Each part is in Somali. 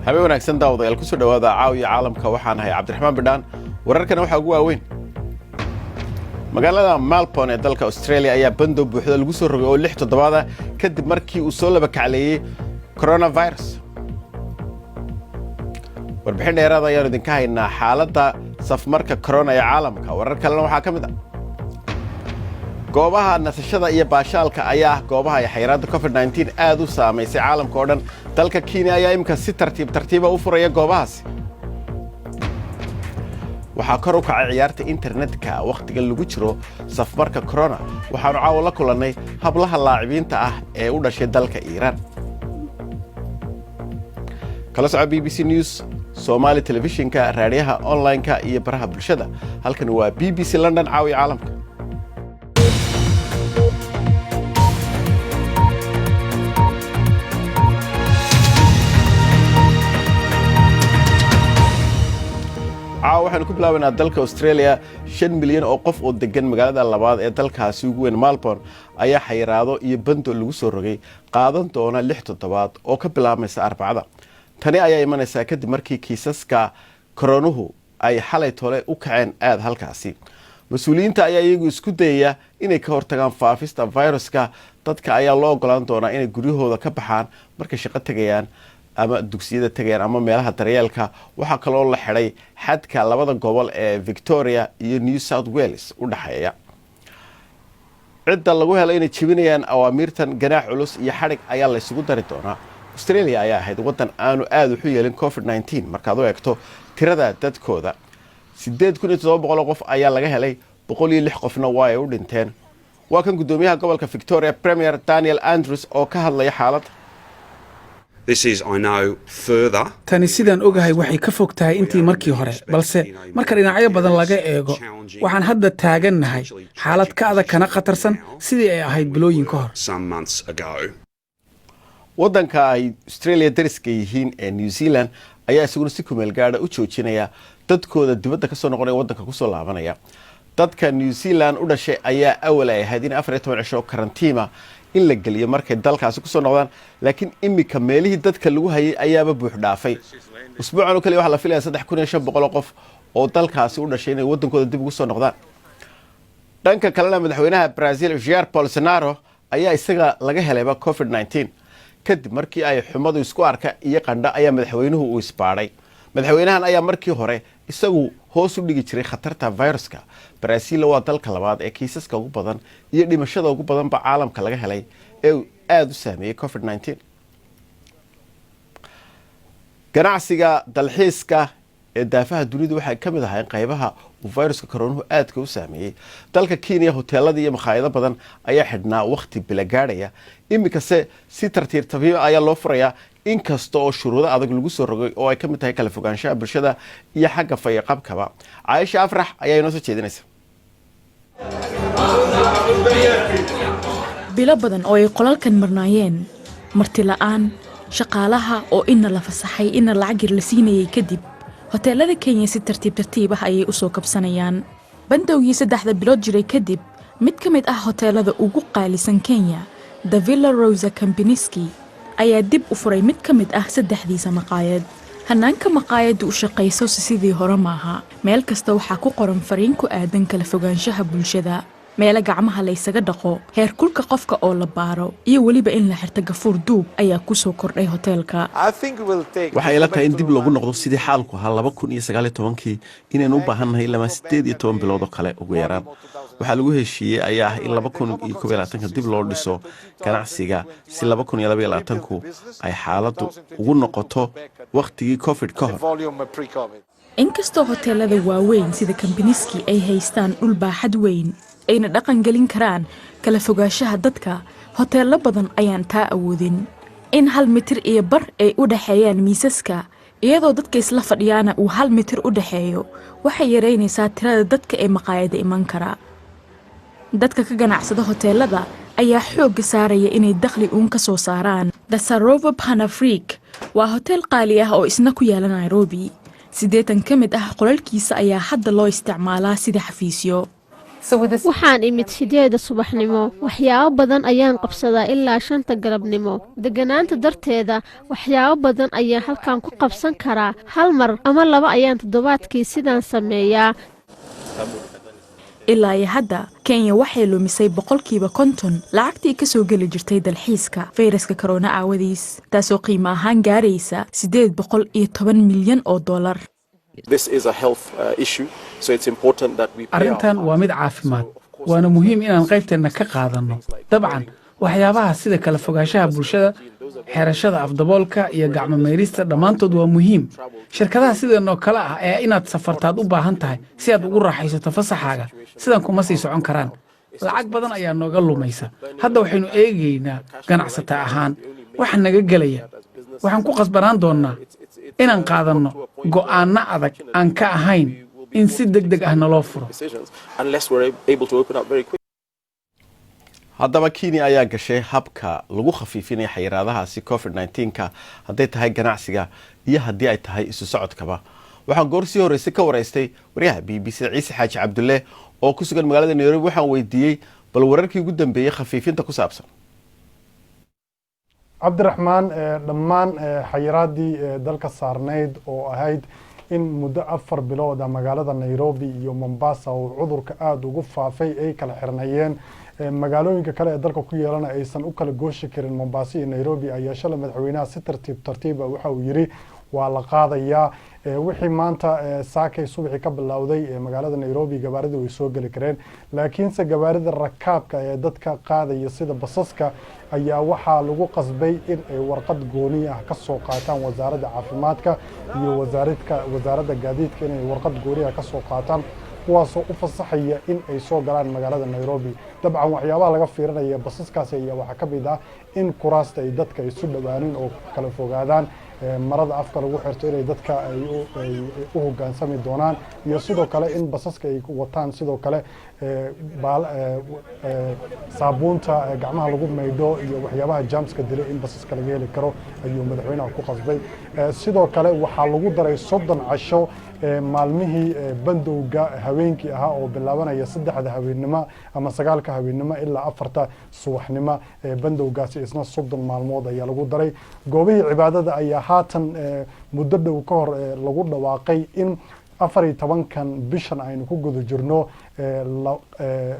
Habeen wanaagsan, daawadayaal. Kusoo dhawaada Caawiya Caalamka. Waxaan ahay Cabdiraxmaan Bidhaan. Wararkana waxaa ugu waaweyn: magaalada Melbourne ee dalka Australia ayaa bandow buuxda lagu soo rogay oo 6 toddobaada, kadib markii uu soo laba kacleeyey coronavirus. Warbixin dheeraada ayaanu idinka haynaa xaaladda safmarka corona ee caalamka. Warar kalena waxaa ka mid ah: goobaha nasashada iyo baashaalka ayaa ah goobaha ay xayiraadda COVID-19 aad u saamaysay caalamka oo dhan. Dalka Kenya ayaa imika si tartiib tartiiba u furaya goobahaasi. Waxaa kor u kacay ciyaarta internetka wakhtiga lagu jiro safmarka corona. Waxaanu caawa la kulannay hablaha laacibiinta ah ee u dhashay dalka Iiraan. Kala soco BBC News Soomaali telefishinka, raadiyaha, online-ka iyo baraha bulshada. Halkani waa BBC London, Caawiya Caalamka. Caawa waxaanu ku bilaabanaa dalka Australia. 5 milyan oo qof oo degan magaalada labaad ee dalkaasi ugu weyn, Melbourne, ayaa xayiraado iyo bando lagu soo rogay qaadan doona 6 toddobaad oo ka bilaabmaysa Arbacada. Tani ayaa imanaysaa kadib markii kiisaska koronuhu ay xalay tole u kaceen aada halkaasi. Mas-uuliyiinta ayaa iyagu isku dayaya inay ka hortagaan faafista viruska. Dadka ayaa loo ogolaan doonaa inay guryahooda ka baxaan markay shaqo tegayaan ama dugsiyada tegayaan ama meelaha daryeelka. Waxaa kaloo la xidhay xadka labada gobol ee Victoria iyo New South Wales u dhexeeya. Cidda lagu helay inay jebinayaan awaamiirtan, ganaax culus iyo xadhig ayaa laysugu dari doonaa. Australia ayaa ahayd waddan aanu aada wuxu yeelin COVID-19 markaad u eegto tirada dadkooda. 8700 qof ayaa laga helay, 106 qofna waa ay u dhinteen. Waa kan guddoomiyaha gobolka Victoria, Premier Daniel Andrews, oo ka hadlaya xaaladda. Tani, sidaan ogahay, waxay ka fog tahay intii markii hore, balse marka dhinacyo badan laga eego, waxaan hadda taagannahay xaalad ka adag kana khatarsan sidii ay ahayd bilooyin ka hor. Waddanka ay Australia dariska yihiin ee New Zealand ayaa isaguna si kumeel gaadha u joojinaya dadkooda dibadda kasoo noqonaya waddanka kusoo laabanaya. Dadka New Zealand u dhashay ayaa awal ay ahayd in 14 cisho karantiima in la geliyo markay dalkaasi kusoo noqdaan, laakiin imika meelihii dadka lagu hayay ayaaba buux dhaafay. Usbuucan oo kaliya waxaa la filaya 3500 qof oo dalkaasi u dhashay inay waddankooda dib ugu soo noqdaan. Dhanka kalena, madaxweynaha Brazil Jair Bolsonaro ayaa isaga laga helayba COVID-19, kadib markii ay xumadu isku arka iyo qandho ayaa madaxweynuhu uu isbaadhay. Madaxweynahan ayaa markii hore isagu hoos u dhigi jiray khatarta viruska. Brazil waa dalka labaad ee kiisaska ugu badan iyo dhimashada ugu badanba caalamka laga helay ee uu aada u saameeyey COVID-19. Ganacsiga dalxiiska ee daafaha dunidu waxay ka mid ahayn qaybaha uu viruska koronuhu aadka u saameeyey. Dalka Kenya, hoteeladii iyo makhaayado badan ayaa xidhnaa wakhti bila gaadhaya. Iminkase si tartiib tartiib ayaa loo furayaa, inkasta oo shuruudo adag lagu soo rogay oo ay ka mid tahay kala fogaanshaha bulshada iyo xagga fayaqabkaba. Caaisha Afrax ayaa inoo soo jeedinaysa. Bilo badan oo ay qolalkan marnaayeen marti la'aan, shaqaalaha oo ina la fasaxay, ina lacag yar la siinayay kadib, hoteelada Kenya si tartiib tartiib ah ayay u soo kabsanayaan. Bandowgii 3da bilood jiray kadib, mid ka mid ah hoteelada ugu qaalisan Kenya, The Villa Rosa Kempinski, ayaa dib u furay mid ka mid ah saddexdiisa maqaayad. Hanaanka maqaayaddu u shaqayso si sidii hore maaha. Meel kasta waxaa ku qoran fariin ku aadan kala fogaanshaha bulshada, meelo gacmaha laysaga dhaqo, heerkulka qofka oo la baaro, iyo weliba in la xirto gafuur duub ayaa kusoo kordhay hoteelka. Waxay ila tahay in dib loogu noqdo sidii xaalku ahaa 2019-kii inaynu u baahannahay ilamaa 18 bilood oo kale ugu yaraan. Waxaa lagu heshiiyey ayaa ah in 2021-ka dib loo dhiso ganacsiga, si 2022-ku ay xaaladdu ugu noqoto wakhtigii COVID ka hor. Inkastoo hoteelada waaweyn sida Kempinski ay haystaan dhul baaxad weyn ayna dhaqan gelin karaan kala fogaanshaha dadka, hoteello badan ayaan taa awoodin. In 1.5 mitir ay u dhexeeyaan miisaska, iyadoo dadka isla fadhiyaana uu 1 mitir u dhexeeyo, waxay yaraynaysaa tirada dadka ee maqaayada iman kara. Dadka ka ganacsada hoteelada ayaa xoogga saaraya inay dakhli uun ka soo saaraan. The Sarova Panafric waa hoteel qaali ah oo isna ku yaala Nairobi. 80 ka mid ah qolalkiisa ayaa hadda loo isticmaalaa sida xafiisyo. Waxaan imid 8-da subaxnimo. Waxyaabo badan ayaan qabsadaa ilaa 5-ta galabnimo. Deganaanta darteeda, waxyaabo badan ayaan halkan ku qabsan karaa. Hal mar ama laba ayaan toddobaadkii sidaan sameeyaa. Ilaa iyo hadda, Kenya waxay lumisay 50% lacagtii kasoo geli jirtay dalxiiska fayraska korona aawadiis, taasoo qiimo ahaan gaaraysa 810 milyan oo dollar. Arrintan waa mid caafimaad, waana muhiim inaan qaybteenna ka qaadanno. Dabcan, waxyaabaha sida kala fogaanshaha bulshada, xerashada afdaboolka iyo gacmo mayrista, dhammaantood waa muhiim. Shirkadaha sidanoo kale ah ee inaad safartaad u baahan tahay si aad ugu raaxaysato fasaxaaga, sidan kuma sii socon karaan. Lacag badan ayaa nooga lumaysa. Hadda waxaynu eegaynaa ganacsata ahaan waxa naga gelaya. Waxaan ku qasbanaan doonnaa inaan qaadanno go'aanno adag aan ka ahayn in si deg deg ah naloo furo. Haddaba, Kenya ayaa gashay habka lagu khafiifinaya xayiraadahaasi COVID 19-ka, hadday tahay ganacsiga iyo haddii ay tahay isu socodkaba. Waxaan goor sii horreysay ka waraystay waryaha BBC Ciise Xaaji Cabdulle oo ku sugan magaalada Nairobi. Waxaan weydiiyey bal wararkii ugu dambeeyey khafiifinta ku saabsan. Cabdiraxmaan, dhammaan xayiraadii dalka saarnayd oo ahayd in muddo 4 bilood a magaalada Nairobi iyo Mombasa oo cudurka aada ugu faafay ay kala xirnayeen, magaalooyinka kale ee dalka ku yeelana aysan u kala gooshi karin Mombasa iyo Nairobi, ayaa shalay madaxweynaha si tartiib tartiiba waxa uu yidhi waa la qaadayaa. Wixii maanta saakay subaxii ka bilowday magaalada Nairobi, gabaarida way soo geli kareen, laakiinse gabaarida rakaabka ee dadka qaadaya sida basaska ayaa waxaa lagu qasbay in ay warqad gooni ah ka soo qaataan Wasaaradda Caafimaadka iyo Wasaaradda Gaadiidka, inay warqad gooni ah ka soo qaataan, kuwaasoo u fasaxaya in ay soo galaan magaalada Nairobi. Dabcan, waxyaabaha laga fiirinaya basaskaasi ayaa waxaa ka mid ah in kuraasta ay dadka isu dhowaanin oo kala fogaadaan, marada afka lagu xirto inay dadka ay u hogaansami doonaan, iyo sidoo kale in basaska ay wataan sidoo kale saabuunta gacmaha lagu maydho iyo waxyaabaha germs-ka dilay in basaska laga heli karo ayuu madaxweynaha ku qasbay. Sidoo kale waxaa lagu daray 30 casho maalmihii bandowga habeenkii ahaa oo bilaabanaya 3-da habeennimo ama 9-ka habeennimo ilaa 4-ta subaxnimo. Bandowgaasi isna 30 maalmood ayaa lagu daray. Goobihii cibaadada ayaa haatan muddo dhow ka hor lagu dhawaaqay in 14-kan bishan aynu ku guda jirno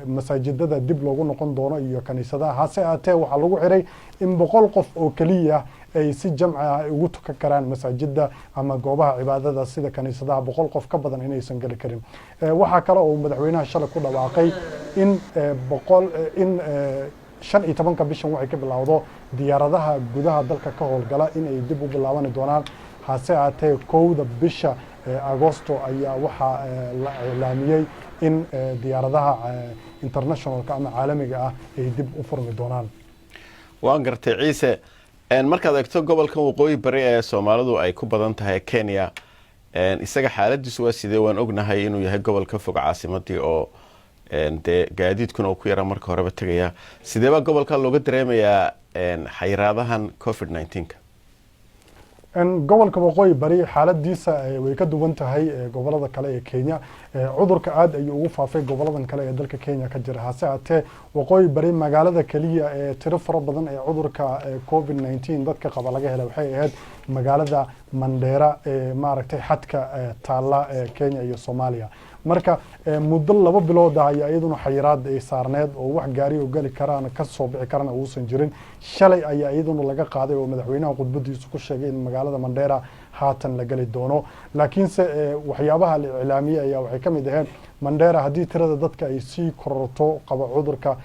masaajidada dib loogu noqon doono iyo kaniisadaha. Hase aatee, waxaa lagu xiray in 100 qof oo keliya ay si jamci ah ugu tukan karaan masaajida ama goobaha cibaadada sida kaniisadaha, 100 qof ka badan inaysan geli karin. Waxaa kale oo madaxweynaha shalay ku dhawaaqay in boqol in 15-ka bishan waxay ka bilowdo diyaaradaha gudaha dalka ka howlgala in ay dib u bilaabani doonaan. Hase aatee, 1-da bisha Agosto ayaa waxaa la iclaamiyey in diyaaradaha international-ka ama caalamiga ah ay dib u furmi doonaan. Waan gartay, Ciise. Markaad eegto gobolkan waqooyi bari ee Soomaalidu ay ku badan tahay Kenya, isaga xaaladiisu waa sidee? Waan ognahay inuu yahay gobol ka fog caasimadii oo dee gaadiidkuna uu ku yaraa marka horeba tegaya. Sideebaa gobolka looga dareemayaa xayiraadahan COVID 19-ka? Gobolka Waqooyi Bari xaaladiisa way ka duwan tahay gobolada kale ee Kenya. Cudurka aad ayuu ugu faafay goboladan kale ee dalka Kenya ka jira. Hase haatee, Waqooyi Bari magaalada keliya ee tiro fara badan ee cudurka COVID 19 dadka qaba laga helay waxay ahayd magaalada Mandheera ee maaragtay xadka taalla ee Kenya iyo Soomaaliya. Marka muddo 2 bilood ah ayaa iyaduna xayiraad ay saarneed oo wax gaari oo geli karaan ka soo bixi karana uusan jirin. Shalay ayaa iyaduna laga qaaday oo madaxweynaha khudbadiisu ku sheegay in magaalada Mandheera haatan la geli doono. Laakiinse waxyaabaha la iclaamiyey ayaa waxay ka mid aheen Mandheera haddii tirada dadka ay sii kororto qaba cudurka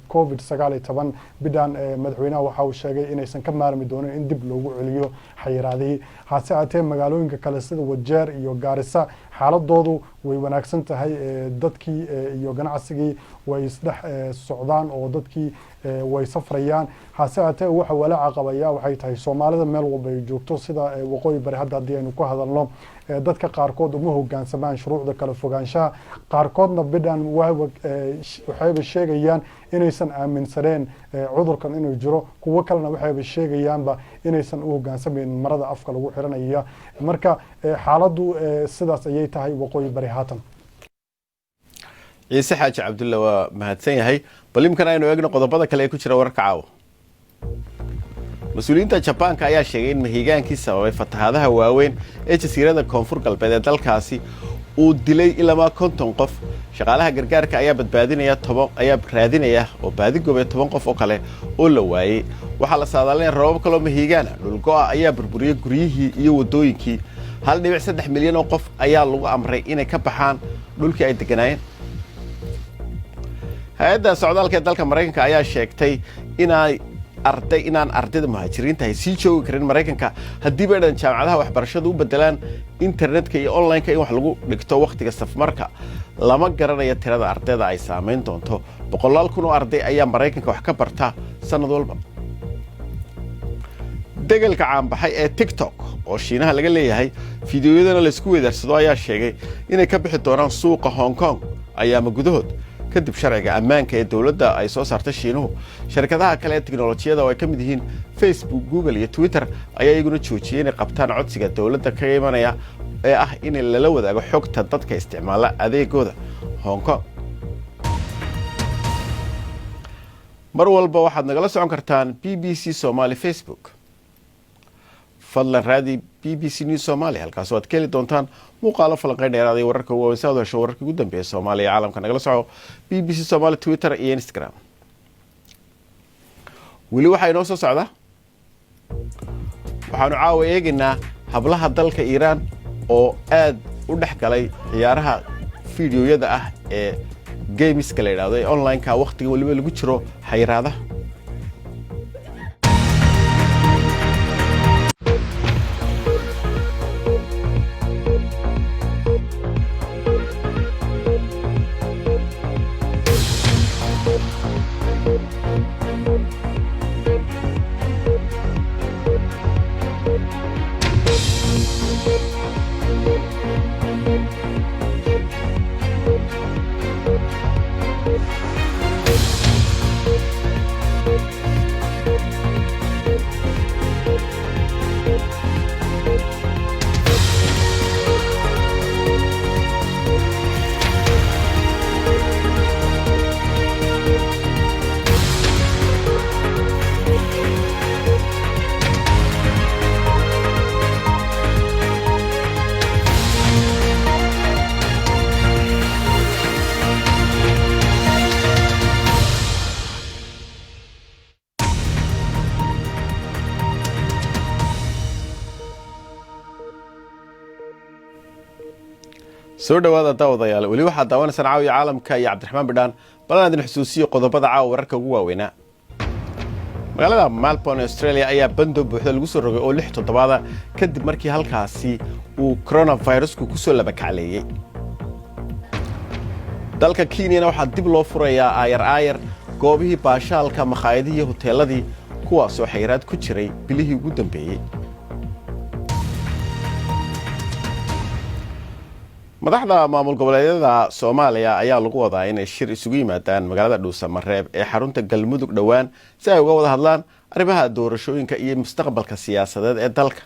COVID-19, bidhan madaxweynaha waxa uu sheegay inaysan ka maarmi doonin in dib loogu celiyo xayiraadihii. Hase aatee, magaalooyinka kale sida Wajeer iyo Gaarisa xaaladoodu way wanaagsan tahay. Dadkii iyo ganacsigii way isdhex socdaan oo dadkii way safrayaan. Hase aatee, waxa walaaca qabaya waxay tahay Soomaalida meel walba ay joogto, sida Waqooyi Bari hadda haddii aynu ku hadalno, dadka qaarkood uma hogaansamaan shuruucda kala fogaanshaha, qaarkoodna bidhan waxayba sheegayaan inaysan aaminsaneen cudurkan inuu jiro, kuwo kalena waxayba sheegayaanba inaysan u hogaansameyn marada afka lagu xiranaya. Marka xaaladdu sidaas ayay tahay Waqooyi Bari haatan. Ciise Xaaji Cabdulla waa mahadsan yahay. Bal imkan aynu eegno qodobada kale ee ku jira wararka caawa. Mas-uuliyiinta Jabaanka ayaa sheegay in mahigaankii sababay fatahaadaha waaweyn ee jasiirada koonfur galbeed ee dalkaasi uu dilay ilamaa 50 qof. Shaqaalaha gargaarka ayaa badbaadinaya 10, ayaa raadinaya oo baadigobay 10 qof oo kale oo la waayey. Waxaa la saadaalinaya roobab kaloo mahiigaana. Dhulgo'a ayaa burburiyey guryihii iyo waddooyinkii. 1.3 milyan oo qof ayaa lagu amray inay ka baxaan dhulkii ay degganaayeen. Hay-adda socdaalka ee dalka Maraykanka ayaa sheegtay inay arday inaan ardayda muhaajiriinta ay sii joogi karin Maraykanka haddii bay dhan jaamacadaha waxbarashadu u bedelaan internetka iyo online-ka in wax lagu dhigto wakhtiga safmarka. Lama garanayo tirada ardayda ay saamayn doonto. Boqolaal kun oo arday ayaa Maraykanka wax ka barta sanad walba. Degelka caanbaxay ee TikTok oo Shiinaha laga leeyahay, fiidiyoyadana laysku weydaarsado, ayaa sheegay inay ka bixi doonaan suuqa Hong Kong ayaama gudahood, kadib sharciga ammaanka ee dowladda ay soo saartay Shiinuhu. Shirkadaha kale ee tiknolojiyada oo ay ka mid yihiin Facebook, Google iyo Twitter ayaa iyaguna joojiyey inay qabtaan codsiga dowladda kaga imanaya ee ah in lala wadaago xogta dadka isticmaala adeegooda Hong Kong. Mar walba waxaad nagala socon kartaan BBC Somali Facebook. Fadlan raadi BBC News Somalia, halkaas waad ka heli doontaan muuqaalo, falanqeyn dheeraada iyo wararka ugu waaweyn si aad hesho wararka ugu dambeeya Soomaaliya iyo caalamka. Nagala soco BBC Somali Twitter iyo Instagram. Weli waxaa inoo soo socda, waxaanu caawa eegaynaa hablaha dalka Iiraan oo aad u dhex galay ciyaaraha fiidiyoyada ah ee games-ka la yidhahdo ee online-ka, wakhtiga weliba lagu jiro xayiraadaha. Soo dhawaada, daawadayaal. Weli waxaad daawanaysaan Caawiya Caalamka iyo Cabdiraxmaan Bidhaan. Balan idin xusuusiyo qodobada caawa wararka ugu waaweynaa. Magaalada Melbourne, Australia ayaa bando buuxda lagu soo rogay oo 6 toddobaada, kadib markii halkaasi uu coronavirusku ku soo labakacleeyey. Dalka Kenyana waxaa dib loo furayaa aayar aayar goobihii baashaalka, makhaayadihii, hoteeladii, kuwaasoo xayiraad ku jiray bilihii ugu dambeeyey. Madaxda maamul goboleedyada Soomaaliya ayaa lagu wadaa inay shir isugu yimaadaan magaalada Dhuusamareeb ee xarunta Galmudug dhowaan, si ay uga wada hadlaan arrimaha doorashooyinka iyo mustaqbalka siyaasadeed ee dalka.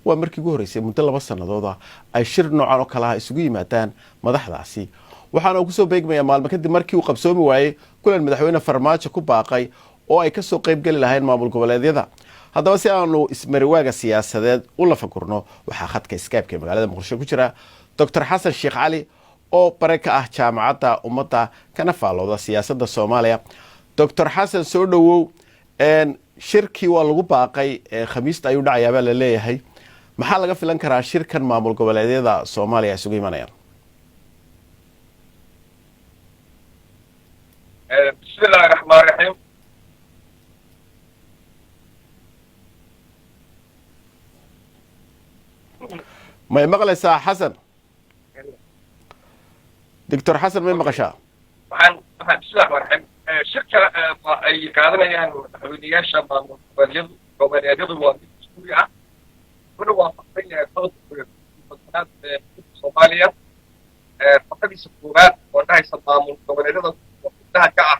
Waa markii ugu horreysay muddo 2 sannadood ay shir noocan oo kale ah isugu yimaadaan madaxdaasi, waxaana uu kusoo beegmayaa maalmo kadib markii uu qabsoomi waayey kulan madaxweyne Farmaajo ku baaqay oo ay kasoo qaybgeli lahayn maamul goboleedyada. Haddaba, si aanu ismariwaaga siyaasadeed u lafagurno, waxaa khadka Skype-ka ee magaalada Muqdisho ku jira Doctor Xasan Sheekh Cali oo bare ka ah Jaamacadda Ummadda, kana faalooda siyaasadda Soomaaliya. Doctor Xasan, soo dhowow. Shirkii waa lagu baaqay, Khamiista ayuu dhacayaabaa la leeyahay. Maxaa laga filan karaa shirkan maamul goboleedyada Soomaaliya isugu imanayaan? Bismi Illaahi Raxmaan Raxiim. May maqlaysaa, Xasan? Doctor Xasan, may maqashaa? Waxaan bismillahi raxmaan raxiim. Shirka ay qaadanayaan madaxweyneyaasha maamul goboleedyadu waa mid dastuuri ah, kuna waafaqsan yahay qodobka 50aad ee Soomaaliya, faqadiisa koowaad, oo dhahaysa maamul goboleedyada xubnaha ka ah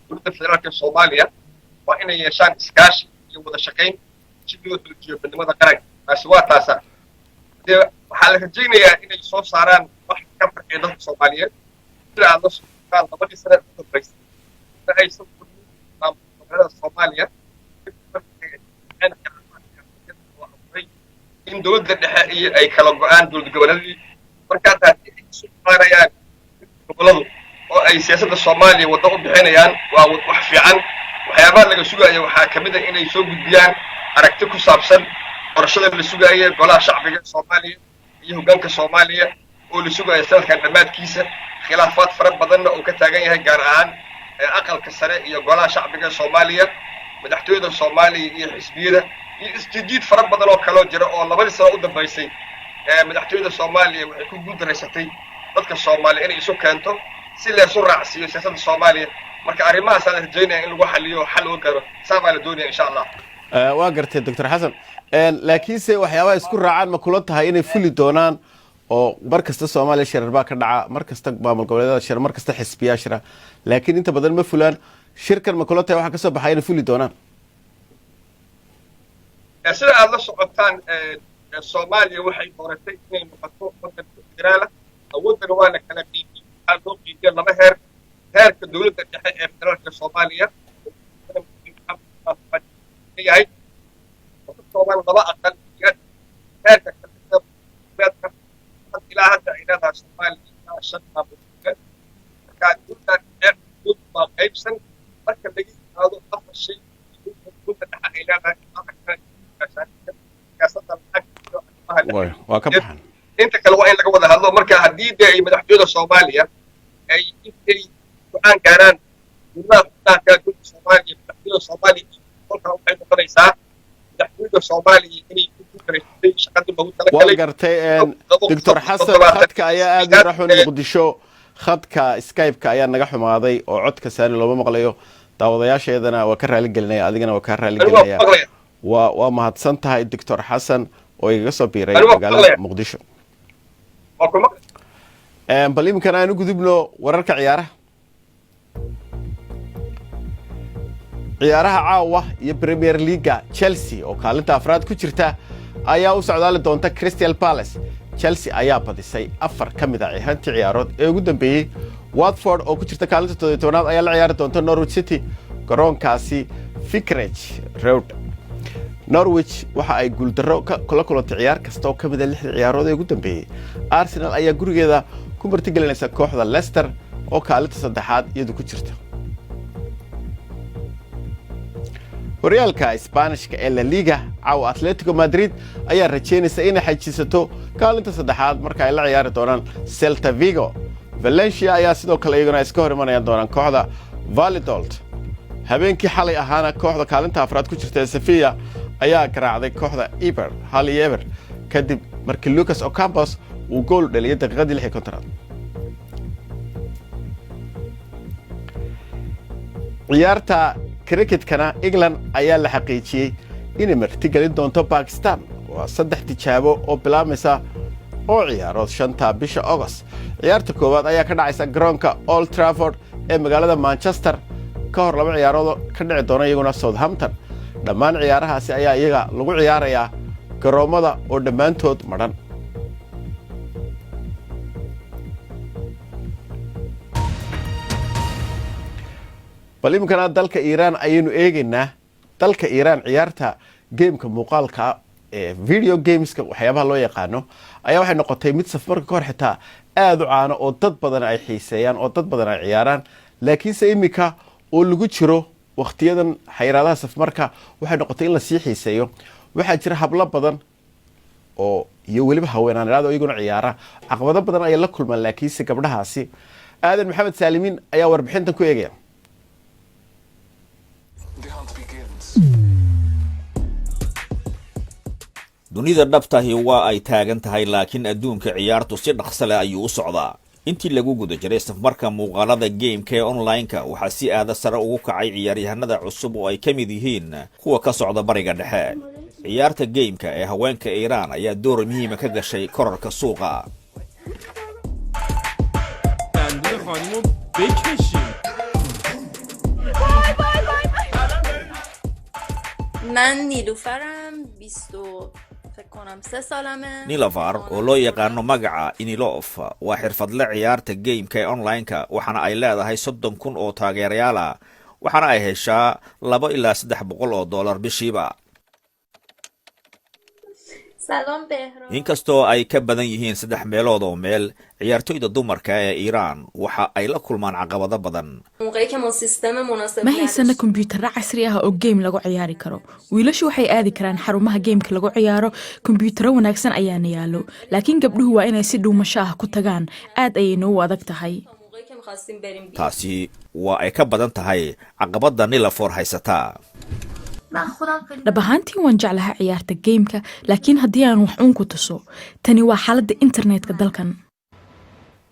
dowladda federaalka ee Soomaaliya waa inay yeeshaan iskaashi iyo wada shaqayn si loo xoojiyo midnimada qaranka. Taasi waa taasa. Dee waxaa la rajaynayaa inay soo saaraan wax ka farxiya dadka Soomaaliyeed. Sida aad la socotaan 2dii sane u dambaysay ma aysan fulin maamul goboleeda Soomaaliya in dowladda dhexe iyo ay kala go-aan dowlad goboleedii. Markaas haddii ay isu qaanayaan goboladu oo ay siyaasadda Soomaaliya waddo u bixinayaan, waa wax fiican. Waxyaabaha laga sugayo waxaa ka mid a inay soo gudbiyaan aragti ku saabsan qorashada la sugaaya golaha shacbiga Soomaaliya iyo hoggaanka Soomaaliya oo la sugayo sanadkan dhammaadkiisa, khilaafaad fara badanna uu ka taagan yahay, gaar ahaan aqalka sare iyo golaha shacbiga Soomaaliya, madaxtooyada Soomaaliya iyo xisbiyada, iyo isjijiid fara badan oo kaloo jira oo 2dii sano u dambaysay madaxtooyada Soomaaliya waxay ku guuldaраysatay dadka Soomaaliya inay isu keento si laysu raacsiiyo siyaasadda Soomaaliya. Marka arrimahaasaan rajaynaya in lagu xaliyo, xal loo gaaro, saa baa la doonaya, insha Allah. Waa gartay, Doctor Xasan, laakiinse waxyaabaha isku raacaan ma kula tahay inay fuli doonaan? Oo mar kasta Soomaaliya shirar baa ka dhaca, mar kasta maamul goboleedyada shir, mar kasta xisbiyaa shira, laakiin inta badan ma fulaan. Shirkan ma kula tahay waxaa kasoo baxay inay fuli doonaan? Sida aada la socotaan, Soomaaliya waxay dooratay inay noqoto waddanka federaala. Awoodana waa la kala qiimiyey. Waxaa loo qiimiya laba heer: heerka dowladda dhexe ee federaalka Soomaaliya yahay oo ka kooban laba aqal iyo heerka kaleedka. Ilaa hadda ay leedahay Soomaaliya ilaa shan maamul goboleed. Marka dowladda dhexe awood waa qaybsan. Marka laga yimaado afar shay dowladda dhexe ay leedahay, siyaasadda, lacag iyo arrimaha waa ka baxan, inta kale waa in laga wada hadlo. Marka haddii dee ay madaxtooyada Soomaaliya ay intay go-aan gaaraan dowladaha xubnaha kala dowladda Soomaaliya, madaxtooyada Soomaaliya, kolkaa waxay noqonaysaa madaxtooyada Soomaaliya inay ku guuldareysatay shaqadii loogu Waa talagalay. gartay, Doctor Xasan. Khadka ayaa aada u raxun Muqdisho. Khadka Skype-ka ayaa naga xumaaday oo codka saani looma maqlayo. Daawadayaasheedana waa ka raaligelinaya, adigana waa kaa raaligelinaya. Waa mahadsan tahay, Doctor Xasan, oo igaga soo biiray magaalada Muqdisho. Bal iminkan aan u gudubno wararka ciyaaraha. Ciyaaraha caawa iyo Premier League-ga, Chelsea oo kaalinta afraad ku jirta ayaa u socdaali doonta Crystal Palace. Chelsea ayaa badisay afar ka mid a hanti ciyaarood ee ugu dambeeyey. Watford oo ku jirta kaalinta 17aad ayaa la ciyaari doonta Norwich City garoonkaasi Vicarage Road. Norwich waxa ay guuldarro kula kulantay ciyaar kasta oo ka mid a lixda ciyaarood ee ugu dambeeyey. Arsenal ayaa gurigeeda ku martigelinaysa kooxda Leicester oo kaalinta saddexaad iyadu ku jirta. Horyaalka Isbaanishka ee La Liga, caawa Atletico Madrid ayaa rajaynaysa inay xajiisato kaalinta saddexaad marka ay la ciyaari doonaan Celta Vigo. Valencia ayaa sidoo kale iyaguna iska hor imanayaan doonaan kooxda Valladolid. Habeenkii xalay ahaana kooxda kaalinta afraad ku jirta ee Sevilla ayaa garaacday kooxda Eibar 1-0, kadib markii Lucas Ocampos uu gool dhaliyay daqiiqadii 56aad. Ciyaarta cricketkana, England ayaa la xaqiijiyey inay martigelin doonto Bakistan. Waa saddex tijaabo oo bilaabmaysa oo ciyaarood 5ta bisha Agost. Ciyaarta koowaad ayaa ka dhacaysa garoonka Old Trafford ee magaalada Manchester, ka hor laba ciyaarood ka dhici doona iyaguna Southampton. Dhammaan ciyaarahaasi ayaa iyaga lagu ciyaarayaa garoommada oo dhammaantood madhan. Bal iminkana dalka Iiraan ayaynu eegaynaa. Dalka Iiraan ciyaarta game-ka muuqaalka ee video games-ka waxyaabaha loo yaqaano ayaa waxay noqotay mid safmarka ka hor xitaa aada u caano oo dad badan ay xiiseeyaan oo dad badan ay ciyaaraan, laakiinse iminka oo lagu jiro wakhtiyadan xayiraadaha safmarka waxay noqotay in lasii xiiseeyo. Waxaa jira hablo badan oo iyo weliba haweenaan idhahdo iyaguna ciyaara. Caqabado badan ayay la kulmaan, laakiinse gabdhahaasi. Aadan Maxamed Saalimiin ayaa warbixintan ku eegaya. Dunida dhabtahi waa ay taagan tahay, laakiin adduunka ciyaartu si dhaqso leh ayuu u socdaa. Intii lagu guda jiray safmarka muuqaalada game-ka ee online-ka, waxaa si aada sare ugu kacay ciyaaryahanada cusub oo ay ka mid yihiin kuwa ka socda Bariga Dhexe. Ciyaarta game-ka ee haweenka Iiraan ayaa door muhiima ka gashay korarka suuqa. دندون خانیمو بکشیم. من نیلوفرم، 23 Nilavar oo loo yaqaano magaca Inilof waa xirfadle ciyaarta gameka ee online-ka, waxaana ay leedahay 30,000 oo taageerayaal ah, waxaana ay heshaa $200 ilaa $300 bishiiba. Inkastoo ay ka badan yihiin saddex meelood oo meel ciyaartoyda dumarka ee Iiraan, waxa ay la kulmaan caqabado badan. Ma haysano kombiyuutarro casri ah oo game lagu ciyaari karo. Wiilashu waxay aadi karaan xarumaha gameka lagu ciyaaro, kombiyuutarro wanaagsan ayaana yaallo, laakiin gabdhuhu waa inay si dhuumasho ah ku tagaan. Aad ayay noogu adag tahay. Taasi waa ay ka badan tahay caqabadda Nilafor haysataa. Dhab ahaantii waan jeclaha ciyaarta gameka, laakiin haddii aan wax uun ku tuso, tani waa xaaladda internetka dalkan.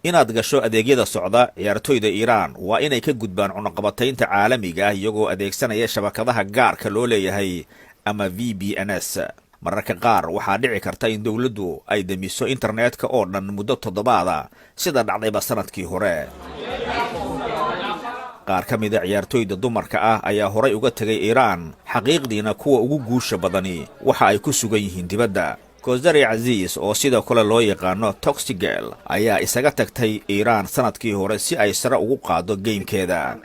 Inaad gasho adeegyada socda, ciyaartoyda Iiraan waa inay ka gudbaan cunaqabataynta caalamiga ah iyagoo adeegsanaya shabakadaha gaarka loo leeyahay ama VPNs. Mararka qaar waxaa dhici karta in dowladdu ay demiso internetka oo dhan muddo toddobaada, sida dhacdayba sanadkii hore. Qaar ka mida ciyaartoyda dumarka ah ayaa horay uga tegay Iiraan. Xaqiiqdiina kuwa ugu guusha badani waxa ay ku sugan yihiin dibadda. Kosari Casiis, oo sidoo kale loo yaqaano Toxigel, ayaa isaga tagtay Iiraan sanadkii hore si ay sare ugu qaaddo gamekeeda.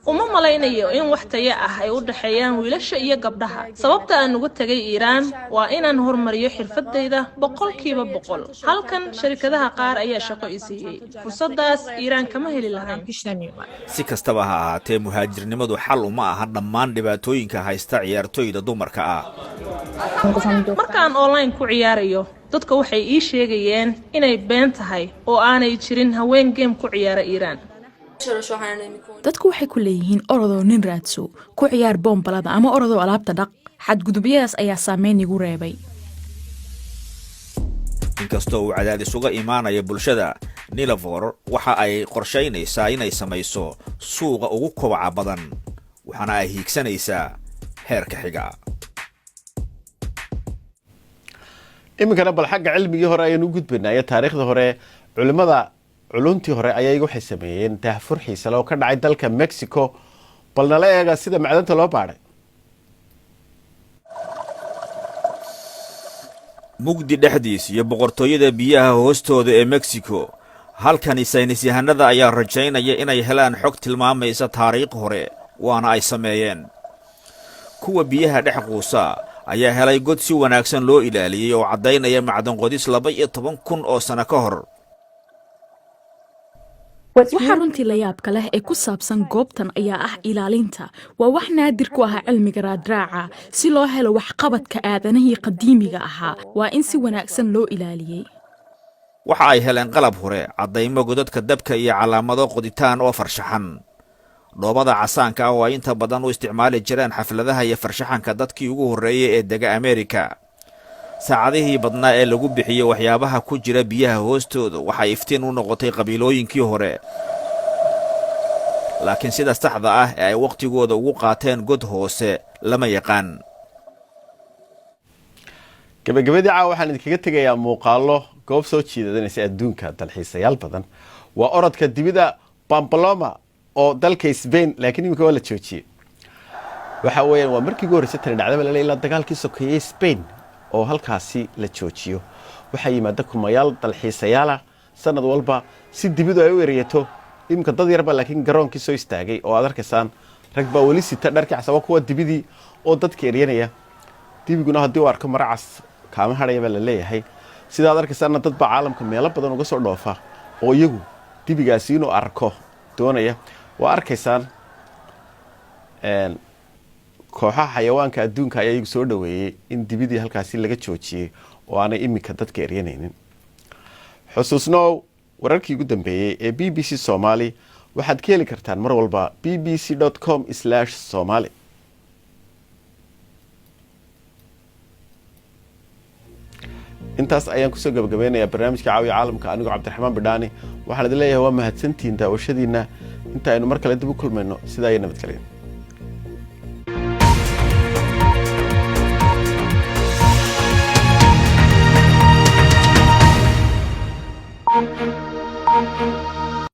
Uma malaynayo in wax tayo ah ay u dhexeeyaan wiilasha iyo gabdhaha. Sababta aan uga tegay Iiraan waa inaan horumariyo xirfadayda 100%. Halkan sharikadaha qaar ayaa shaqo i siiyey. Fursaddaas Iiraan kama heli lahayn. Si kastaba ha ahaatee, muhaajirnimadu xal uma aha dhammaan dhibaatooyinka haysta ciyaartoyda dumarka ah. Markaan online ku ciyaarayo, dadka waxay ii sheegayeen inay been tahay oo aanay jirin haween game ku ciyaara Iiraan. Dadku waxay ku leeyihiin, "Orodoo nin raadso, ku ciyaar boombalada ama orodoo alaabta dhaq." Xadgudubyadaas ayaa saameyn igu reebay. Inkastoo uu cadaadis uga imaanaya bulshada, Nilavor waxa ay qorshaynaysaa inay samayso suuqa ugu kobaca badan, waxaana ay hiigsanaysaa heerka xiga. Iminkana bal xagga cilmigii hore ayaynu u gudbaynaa iyo taariikhda hore. Culimada culuntii hore ayaa waxay sameeyeen daahfur xiisale oo ka dhacay dalka Mexico. Bal nala eega sida macdanta loo baadhay. Mugdi dhexdiis iyo boqortooyada biyaha hoostooda ee Mexico, halkani saynisyahanada ayaa rajaynaya inay helaan xog tilmaamaysa taariikh hore, waana ay sameeyeen. Kuwa biyaha dhex quusa ayaa helay god si wanaagsan loo ilaaliyey oo caddaynaya macdan qodis 12,000 oo sano ka hor. Waxaa runtii la yaabka leh ee ku saabsan goobtan ayaa ah ilaalinta. Waa wax naadir ku ahaa cilmiga raadraaca. Si loo helo waxqabadka aadanihii qadiimiga ahaa, waa in si wanaagsan loo ilaaliyey. Waxa ay heleen qalab hore, caddaymo godadka dabka iyo calaamado qoditaan oo farshaxan. Dhoobada casaanka ah oo ay inta badan u isticmaali jireen xafladaha iyo farshaxanka dadkii ugu horreeyey ee dega Ameerika. Saacadihii badnaa ee lagu bixiyey waxyaabaha ku jira biyaha hoostooda waxay iftiin u noqotay qabiilooyinkii hore, laakiin sida saxda ah ee ay wakhtigooda ugu qaateen god hoose lama yaqaan. Gabagabadii caawa waxaan idinkaga tegayaa muuqaallo goob soo jiidadanaysa adduunka dalxiisayaal badan. Waa orodka dibida Pamploma oo dalka Spain, laakiin iminka waa la joojiyey. Waxa weeyaan waa markii ugu horreysay tani dhacdaba lale ilaa dagaalkii sokeeyey Spain oo halkaasi la joojiyo. Waxaa yimaada kumayaal dalxiisayaala sanad walba si dibidu ay u ereyato. Iminka dad yarba laakiin garoonkii soo istaagay oo aad arkaysaan rag baa weli sita dharkii casaba, kuwa dibidii oo dadka eryanaya. Dibiguna haddii uu arko mara cas kaama hadhaya baa la leeyahay. Sidaad arkaysaana dad baa caalamka meelo badan uga soo dhoofa oo iyagu dibigaasi inuu arko doonaya. Waa arkaysaan kooxaha xayawaanka adduunka ayaa iyagu soo dhoweeyey in dibidii halkaasi laga joojiyey oo aanay iminka dadka eryanaynin. Xusuusnow, wararkii ugu dambeeyey ee BBC Soomaali waxaad ka heli kartaan mar walba bbc.com/somali. Intaas ayaan kusoo gabagabeynayaa barnaamijka Caawiya Caalamka. Anigoo Cabdiraxmaan Bidhaani waxaan idin leeyahay waa mahadsantihiin daawashadiinna. Inta aynu mar kale dib u kulmayno, sidaa iyo nabadgelya.